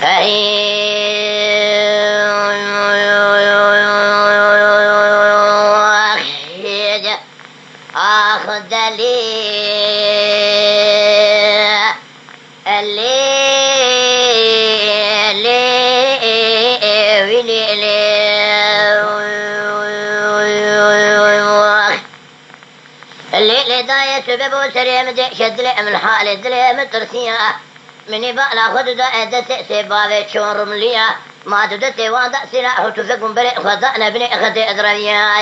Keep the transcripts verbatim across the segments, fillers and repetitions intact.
Ax delî, lê, lê, wî lê, lê. Lê, lê dayê, tu be bo serê min de, şe dilê min halê dilê min tirsiya. Min ê bala xwe dida, e, destê sê bavê çorumliya. Ma tu destê wan da sîra, û tu fekun berê xwe da nebinê xetê edreviya.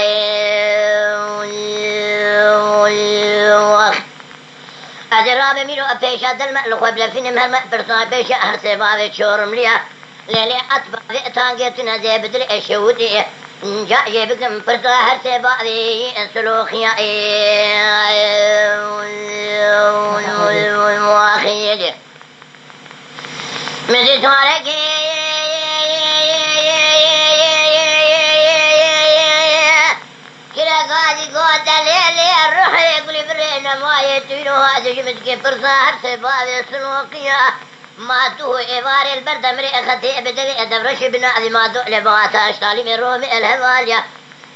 Ez ê rabim îro pêşa dil me, li xwe bilefînim her me pirsa pêşa her sê bavê çorumliya. Lê lê et bavê tangê tune zê bi dilê şewitê. Ca jê bikim pirsa her sê bavê siloxiya. Waxiyê. Min zî tarekê. Kira gazî gote lê lê ruhê gulî birê nemayê tûyno hadi ji min dikê pirsa her sê bavê siloxiya. Ma tu êvarê li ber demirê xetê bi devê e devreşê bi navê ma do lê bata ştalîmê romê el hevalya.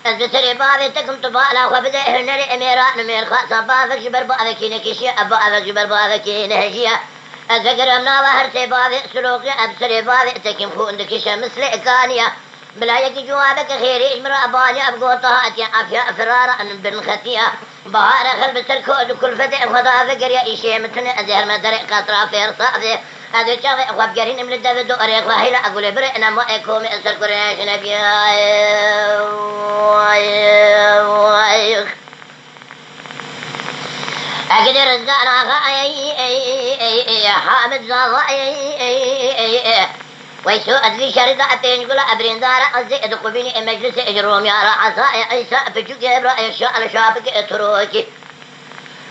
Ez bi serê bavê te kim tu bala xwe bide hunerê emêran û mêrxasa bavek ji ber bavekî nekişiye, e bavek ji ber bavekî nehejiye. Ez vegerim nava her sê bavê siloxiya, e bi serê bavê te kim xûn dikişe mislê kaniye. Bila yekî cewabeke xêrê ji min re abaniya bi gota hatiye, afiya firara in bin xetiya. Bahare xel bi ser kot û kulfetê xwe da vegeriya îşê min tune ez ê herme derê qetra fêr safê. Ez ê çavê xwe bigerînim li devê dorê xwe heyla gulê birê ene ma ê komê ser kurê jine biya. Ege de Rizgan Axa, ey, ey, ey, ey, Hamid Zaza, ey, ey, ey, ey. Weyso ez vî şerî de pênc gula e birîndara ez ê diqubînî ê meclisê ji Romya re Eza ê Îsa piçûkê bira ê şa li şapikê ê Turokî.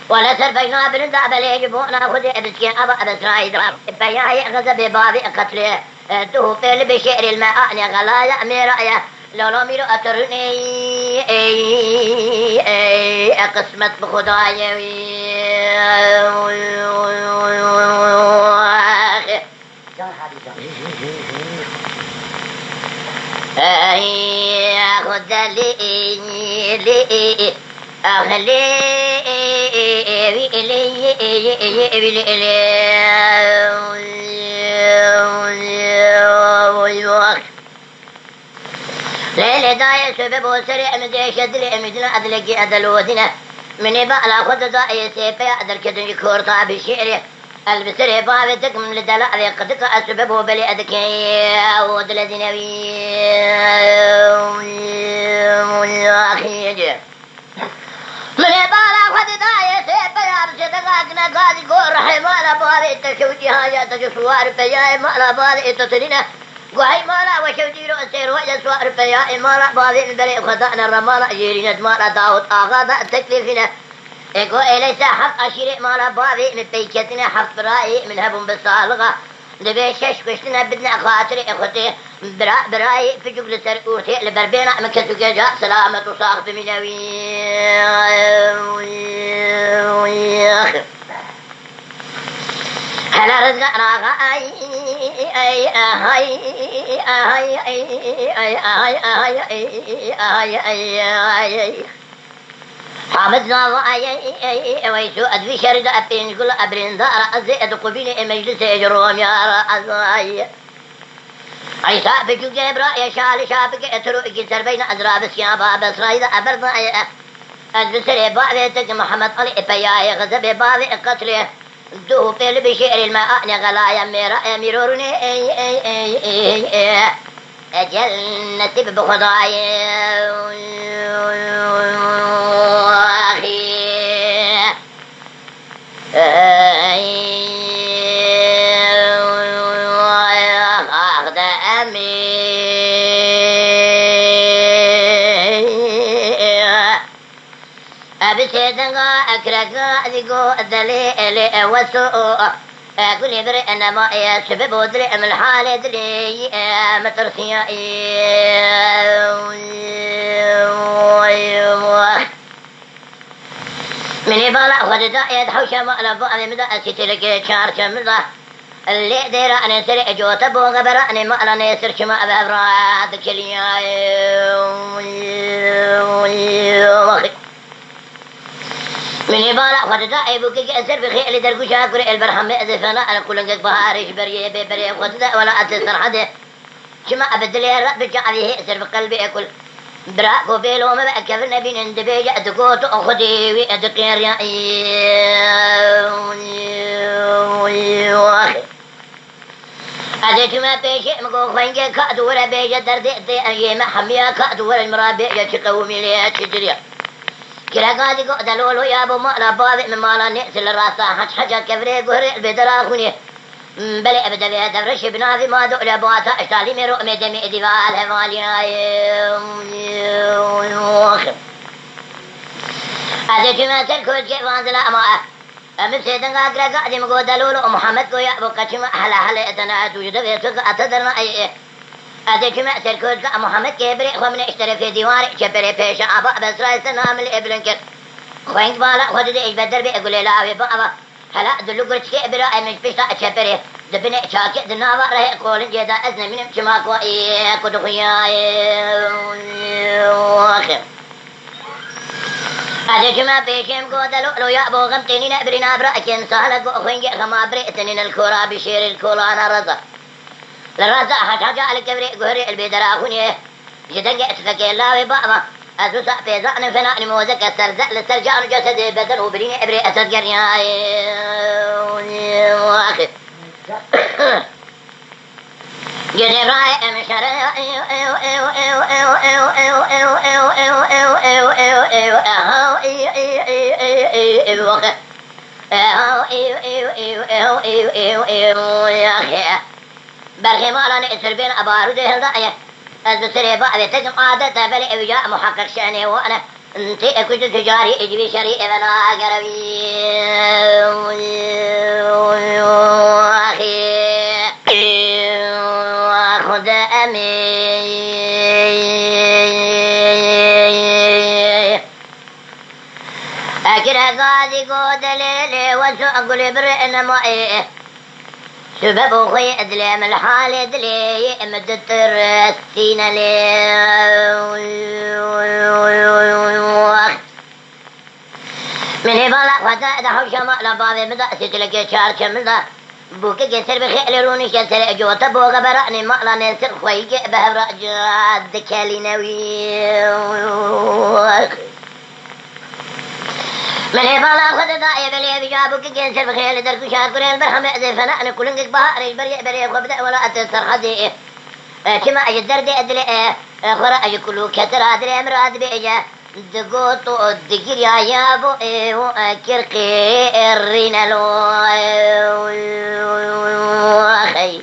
Wele ser bejna bilind e belê ji bona Xwedê e biskê eva e Besrayî de. Peyayê xezebê bavê e qetlê. E, tu hûpê li bê şêrê li me anê xelaya mêra ye. Lolo mîro e torunê, ey, ey, e qismet bi Xwedayê wî. Ey, Xwedê lê, lê, ax lê, wî lê, wî lê, lê. Lê lê dayê sobe bo serê em dêşe dilê em dine edlekî edel odine. Min ê bala xwe dida ê sêpeya derketin ji korta bi şêrê. El bi serê bavê dikim li dela evê qidika ez sobe bo belê edikê o dile dine wî. Axiyê. Min ê bala xwe dida ê sêpeya bi sedeka kine gazî gor hê mala bavê te şewtî haya te ji suwar peyayê mala bavê te tinîne. Guhey mala we şev dîro sêr we ye suwar peya ê mala bavê min berê xwe dane re mala jêrîne di mala Dawud Axa de teklîfîne. Ê go êleyse heft aşîrê mala bavê min peyketine heft birayê min hebûn bi salixa. Divê şeş kuştine bidine xatirê xwe tê bira birayê piçûk li ser ûrtê li ber bêna min kesûkê ca selamet û sax bimîne wî. Hele Rizgan Axa, ay, ay, ay, ay, ay, ay, ay, ay, ay, ay, ay, ay, ay. Hamid Zava, ay, ay, ay, ay, ay, şu edvî şerî de e pênc gul e birîndar, ez ê diqubînê ê meclisê ji Romya re, ez, ay. Eysa biçûkê bira ê şalî şapikê ê tiro ikî serbeyna ez rabiskiya ba Besrayî de eber daye. Ez bi serê bavê te ki Mihemed Elî ê peyayê xizebê bavê ê qetlê. Du pêli bi şêrê me anê xelaya mêra ê mîrorûnê ey ey ey ey ey. Ecel nesîb bi Xwedayê. Axî. Ebi sêdenga ekreka digo delê elê eweso. Gulê bir enema e sibe bo dilê em li halê dilê em tirsiya. Min ê bala xwe dida êd hewşa mala bavê min de ez sîtelekê çarşe min de. Lê dêra Nêsirê cote bo xebera nê mala Nêsir çima ev hevra dikeliya. Min ê bala xwe dida ê bûkek e ser bi xêlê dergûşa kurê el berhemê ez ê fena el kulingek baharê ji beriyê bê berê xwe dida wela ez ê serhedê. Çima ev dilê re bi çavî hê ser bi qelbê kul. Bira ku bê lome be kevir nebînin dibêje digot û xwedê wî diqêriya. Ez ê çûme pêşê min got xwengê ka tu were bêje derdê tê yê me hemiya ka tu were ji min re bêje çi qewimî lê çi diriya. Kireka dî got delolo ya bo mala bavê min mala nêsir li rasta heç heca kevirê guhirê bê dera xwînê. Belê ev devê devreşê bi navê ma do le bo ata eştalî mêro mê demê dîva al hevalî. Ez ê çûme ser koçkê van zila ama. Em sêdinga gireka dî min got delolo û Muhammed goya bo qeçî me hele hele etene tu ji devê tu ata derna ê ê. Ez ê çûme ser koçka Muhammed kê birê xwe min ê ji terefê dîwarê çeperê pêşe aba Besra ê ser namil ê bilind kir. Xweng bala xwe dide ji ber derbê gulê lawê bava. Hela dilu gurçikê bira em ji pişta çeperê. Di binê çakê di nava rehê qolincê de ez nemînim çima ku ê ku dixuya ê. Ez ê çûme pêşê min got delolo ya bo xem tênîne birîna bira kêm sale ku xwengê xema birê tenîne li kora bi şêrê li kolana reza. Li reza hecaca li kevirê guhirê li bê dera xwînê. Ji dengê tifekê lawê bava. Ez wisa pêzanim fena nimozeke serze li ser can û cesedê beden û birînê ebrê ez ez geriyayê. Gidê rayê em şere. Berxê mala Nêsir bên a barûdê hildaye. Ez bi serê bavê te kim adet e, belê ew ya muheqeq şenê wan e. Tê e kujtin tu carî ê ji vî şerî eve nagerevî. Axê. Xude em ê. Ekire gazî godelê lê wes û gulê birê nema ê. Sibe bo xwe yê dilê min li halê dilê yê min ditiristîne lê. Min ê bala xwe da di hewşa mala bavê min da sêtilekê çar çemil da. Bûkekê ser bi xêlê rûnişte serê cote bo xebera nê mala Nêsir xweyîkê bi hevra ca dikelîne wî. Min ê bala xwe de da ê belê vîja bûkekê ser bi xêlê derkûşa kurê li ber heme ez ê fena ne kulingek baharê ji ber yê berê xwe bide wela ez ê serhedê. E, çima ez ji derdê dilê e, e, xwe re ez ji kulû ketira dilê min re dibêje. Digot û digiriya ya bo ê û, e, kirqê, e, rîne lo, e, xey.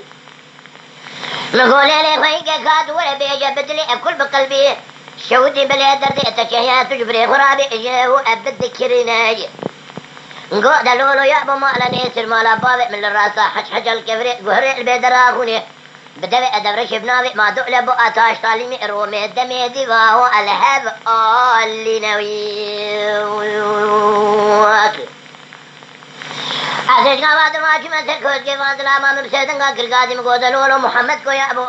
Min got lê lê xweyîkek hat were bêje bi dilê ev kul bi qelbî. Şewitî belê derdê te çehiya tu ji birê xwe rabêje û ev bi dikirîne. Got delolo ya bo mala Nêsir mala bavê min li rasta heç heca li kevirê guhirê li bê dera xûnê. Bi devê edevreşê bi navê ma dole bo a taştalîmê romê demê dîva û el hev alîne wî. Ez ê ji gava dima çûme ser koçkê van zilama min bi sêdinga kirgadî min gote lolo Muhammed koya bo.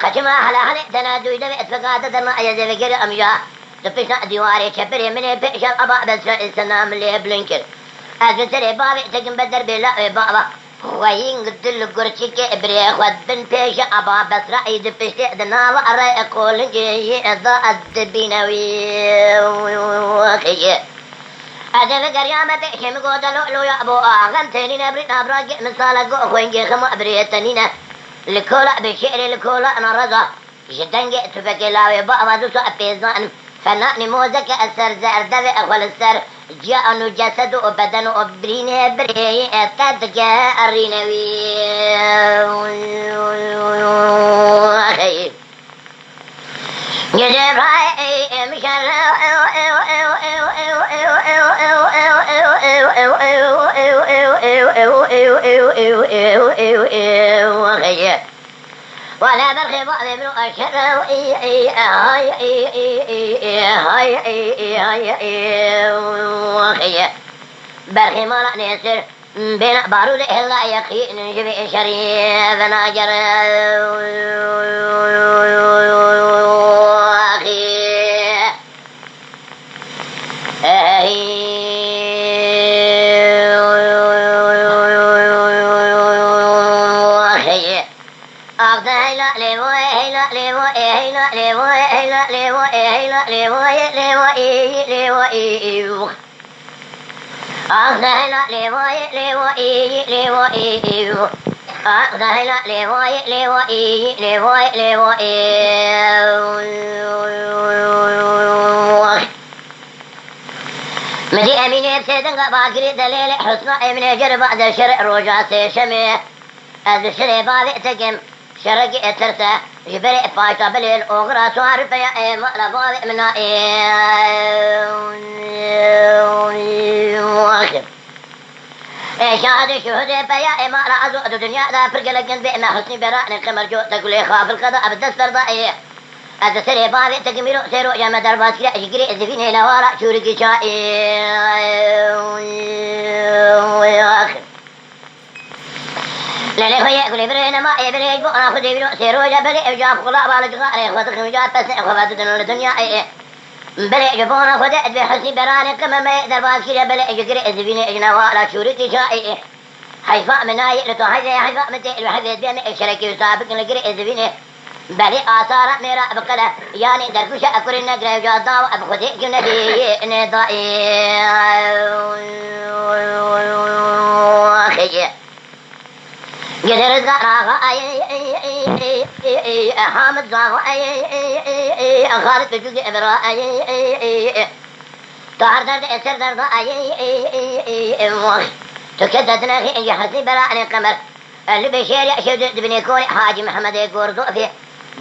Qeçî me hela helê tene dûyde ve etfeka de derna eye zêvegere em ja. Di pişta dîwarê çeperê min ê pêşev aba Besra ê sena min lê bilind kir. Ez bi serê bavê tekin be derbê la ê bava. Xweyîng dil gurçikê birê xwe bin pêşe aba Besra ê di piştê di nava re ê qolincê yê da ez dibîne wî. Ez ê vegeriyame pêşê min gote lo lo ya bo axem tênîne birî nabra ge min sala go xwengê xema birê tenîne. Li kola bi şêrê li kola na reza. Ji dengê tufekê lawê bava du saet pê zanim. Fena nîmozeke ez ser zerdevê xwe li ser ciya û cesedo û bedeno û birînê birêyê te digerîne wî. Gidê ray em şer. Wala berxê bavê min û eşer hay hay hay hay hay hay. Berxê mala Nêsir. Bêna barûdê hela yaqîn ji vê şerî venager. Axde heyla lêvoyê, heyla lêvoyê, heyla lêvoyê, heyla lêvoyê, heyla lêvoyê, lêvoyê, lêvoyê. Axde heyla lêvoyê, lêvoyê, lêvoyê. Axde heyla lêvoyê, lêvoyê, lêvoyê, lêvoyê. Midî Emînê bi sêdinga bagirî delêlê husna Emînê cerba de şerê roja sêşemê. Ez bi şirê bavê te kim, şerekî ê tirse, ji berê paşta bilêl oxira çar peya ê mala bavê min a ê. Ê şahidê şuhudê peya ê mala ez û di dinya de pir gelek gund bê me husnî beranê qemer co te gulê xafil qeda bi dest berda ê. Ez di serê bavê te gimîro sê roja me derbas kire ji girê zivînê lewara çûrikî ça ê. Lê lê xwe yê gulê birê nema ê birê ji bo ana xwe dêvîro sê roja belê ev ca xula bala cixarê xwe dixin ca pesê xwe vedidin li dinya ê. Belê ji bona xwe de divê hesî beranê qime me derbas kire belê ji girê zivînê ji newala çûrikî ça ê. Heyfa min nayê li to heyfê heyfa min tê li heyfê dibê me ê şerekî wisa bikin li girê zivînê. Belê asara mêra bi qele, yanî derkûşa ekurê negre û ca dawa bi xwedê gunehê nêdayê. Gede rizgara xwe, Hamid Zaxo, Xalid Bicûgê Evra, Tahar derde eser derda, tu kes dedine xê, hesî bera enê qemer. Li bê şêrê şêwdê dibinê korê Hacî Mihemedê Gordofê,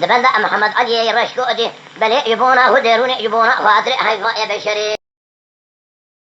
di benda Mihemed Eliyê Reşkodê, belê ji bona xwe derûnê, ji bona xatirê heyfa ye beşerê.